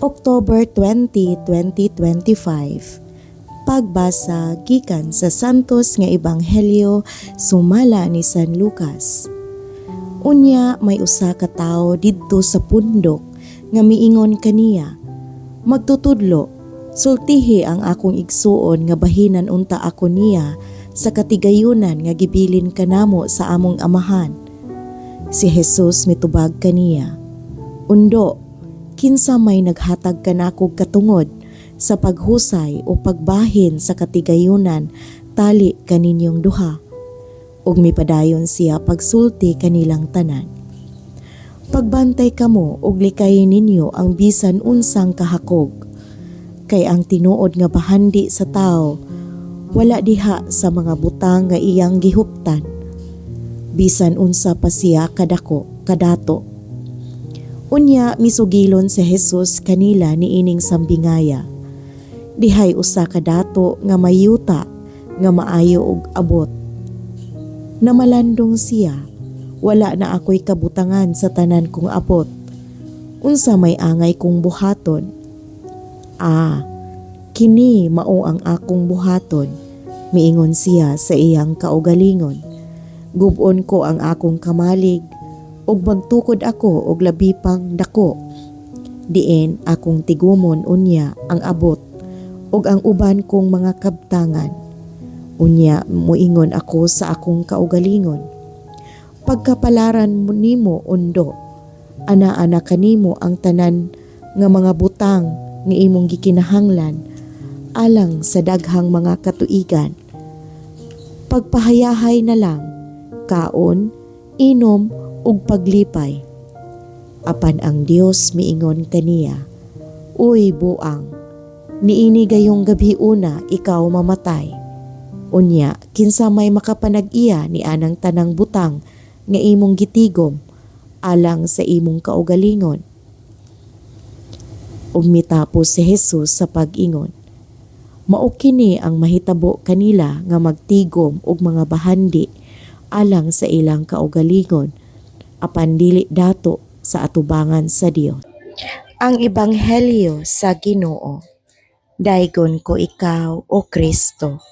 October 20, 2025. Pagbasa gikan sa Santos nga Ebanghelyo sumala ni San Lucas. Unya may usa ka tawo didto sa pundok nga miingon kaniya, "Magtutudlo, sultihi ang akong igsuon nga bahinan unta ako niya sa katigayunan nga gibilin kanamo sa among amahan." Si Jesus mitubag kaniya, "Undo, kinsa may naghatag kanakog katungod sa paghusay o pagbahin sa katigayunan tali kaninyong duha?" Ug mipadayon siya pagsulti kanilang tanan, "Pagbantay kamo ug likayi ninyo ang bisan unsang kahakog. Kay ang tinuod nga bahandi sa tao wala diha sa mga butang nga iyang gihuptan, bisan unsa pa siya kadako kadato." Unya misugilon si Jesus kanila niining sambingaya, "Dihay usa ka dato nga mayuta nga maayo og abot. Namalandong siya, 'Wala na ako'y kabutangan sa tanan kong abot. Unsa may angay kong buhaton? Ah, kini mao ang akong buhaton,' miingon siya sa iyang kaugalingon. 'Gub-on ko ang akong kamalig ug magtukod ako og labi pang dako. Diin akong tigumon unya ang abot ug ang uban kong mga kabtangan. Unya muingon ako sa akong kaugalingon, Pagkapalaran mo nimo, undo, anaa na kanimo ang tanan nga mga butang nga imong gikinahanglan alang sa daghang mga katuigan. Pagpahayahay na lang, kaon, inom ug paglipay.' Apan ang Dios miingon kaniya, 'Uy buang, niini gayong gabiuna ikaw mamatay. Unya, kinsa may makapanag-iya ni anang tanang butang nga imong gitigom alang sa imong kaugalingon?'" Ug mitapos si Jesus sa pag-ingon, "Mao kini ang mahitabo kanila nga magtigom og mga bahandi alang sa ilang kaugalingon apan dili dato sa atubangan sa Dios." Ang Ebanghelyo sa Ginoo. Daygon ko ikaw, O Kristo.